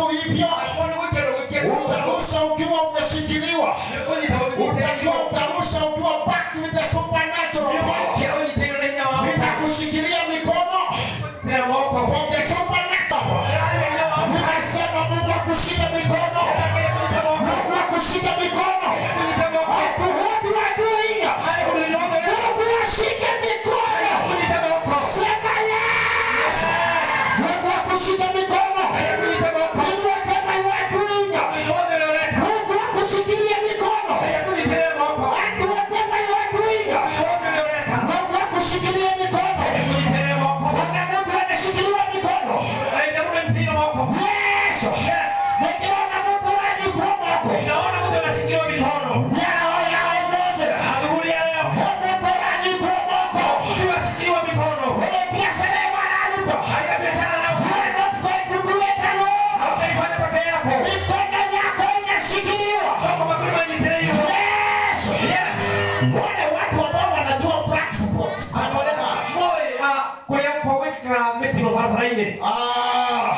tu hivyo. Utarusha ukiwa umeshikiliwa. Utajua utarusha ukiwa backed with the supernatural power. Nitakushikilia mikono from the supernatural. Ninasema Mungu akushike mikono. Mungu akushike mikono. At what you are doing, Mungu ashike mikono. Sema yes. Mungu akushike mikono. In whatever you are doing, Mungu akushikilie mikono. At whatever you are doing, Mungu akushikilie mikono. Kuna mtu anashikiliwa mikono. Yes. Nikiona mtu ananyitwo moko. Yao yao moja. Mundu aranyitwo moko. Kwenye biashara ya wanaruto. You are not going to do it alone. Mikono yako inashikiliwa. Yes. Wale watu ambao wanajua black spots. Barabara-inĩ. Ah,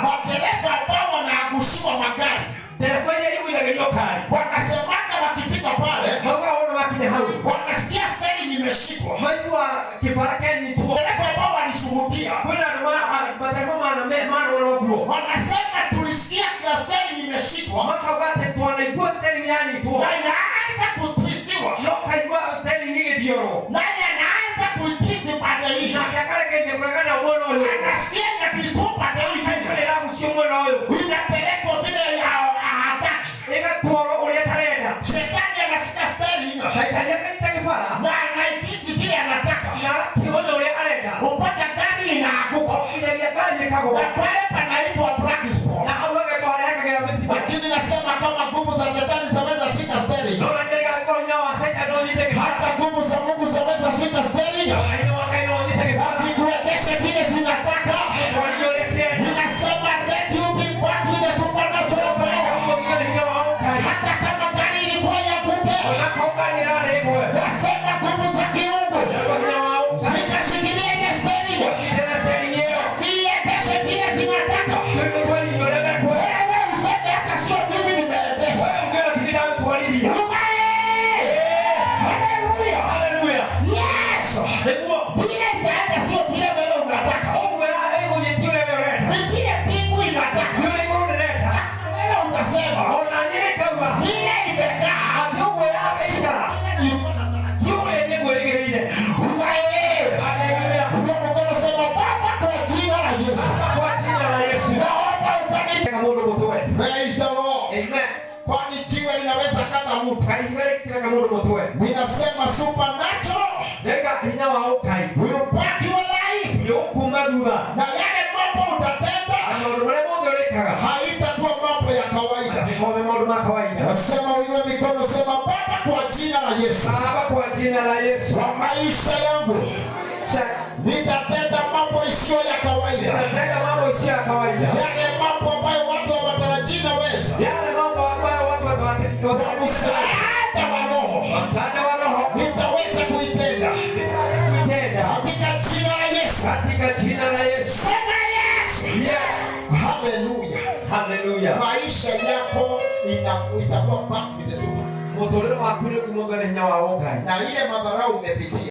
madereva ambao wanaangushiwa magari Ndereba iria igũithagĩrio ngari wanasemaga wakifika pale maugaga wona makinya hau wanasikia steering imeshikwa. Maigua kĩbara kĩanyitwo. Dereva ambao walishuhudia Kwĩna andũ matereba manona ũguo wanasema tulisikia ka steering imeshikwa makauga atĩ twanaigua steering yanyitwo na inaanza kutwistiwa, no kaigua steering ĩgĩthiorwo naye anaanza kuitwist pande hii, nake akarekereria kũregana mwena ũyũ anasikia inatwistiwa pande hii akaigua ingine, ĩragucio mwena ũyũ inapelekwa vile ya hataki. Ĩgatwarwo ũrĩa atarenda. Shetani anashika steering Caitani akanyita kĩbara na anaitwist vile anataka na akĩhonya ũrĩa arenda mpaka gari inaanguka, nginyagia ngari ĩkagũa na pale panaitwa black spot. Na hau hagetwo harĩa hakagera mĩtino. Lakini nasema kama nguvu za shetani zaweza shika steering, No na ndirigangorwo hinya wa caitani no ũnyite kĩbara hata nguvu za Mungu zaweza shika steering, hinya wa Ngai no ũnyite kĩbara zikuendeshe vile zinataka. twarithie ũrĩa cienda. Ninasema let you be back with the supernatural power. Ũkũgio nĩ hinya wa Ngai. Hata kama gari ilikuwa ianguke, Onakorwo ngari ĩrarĩ ĩgwe nasema nguvu za kiungu hinya wa Ngai zikashikilia ile steering, ũnyitĩre steering ĩyo ziendeshe vile zinataka. Tũgũtwarithia ũrĩa mekwenda. Wewe useme hata sio mimi nimeendesha. Wewe ũngĩona ti ndagũtwarithia. Ruka, eh! Haleluya! Haleluya. Yes! Nĩguo. Vile itaenda sio vile wewe unataka. Ũguo ĩgũthiĩ ti ũrĩa we ũrenda. Ni vile mbingu inataka. Nĩ ũrĩa igũrũ rĩrenda. Wewe utasema Ona niĩ nĩngauga vile imekaa. Atĩ ũguo ĩikara ti ũrĩa niĩ ngwĩrĩgĩrĩire. Ruka, eh! Haleluya. Inua mkono sema, Baba, kwa jina la Yesu. Kwa jina la Yesu. Naomba ukani Tega mũndũ mũtwe. Praise the Lord. Amen. Kwani jiwe linaweza kata mtu. Kahiga rĩkĩraga mũndũ mũtwe. Ninasema supernatural Ndaiga hinya wa Ngai will back your life. Nĩ ũkuma thutha. Na yale mambo utatenda Na maũndũ marĩa mothe ũrĩkaga haitakuwa mambo ya kawaida. matikorwo me maũndũ ma kawaida. Nasema uinue mikono, sema, Baba, kwa jina la Yesu, Baba, kwa jina la Yesu, kwa maisha yangu nitatenda mambo isiyo ya kawaida, nitatenda mambo isiyo ya kawaida, yale mambo ambayo watu hawatarajii naweza. Yale mambo ambayo watu Kwa watawatarajia. msaada wa Roho Kwa msaada wa Roho nitaweza kuitenda kuitenda katika jina la Yesu. Katika jina la Yesu. Sema yes. Yes. Haleluya. Haleluya. Maisha yako itakuwa back with the super Mũtũrĩre waku nĩ ũkumwo nĩ hinya wa Ngai. Na ile madharau umepitia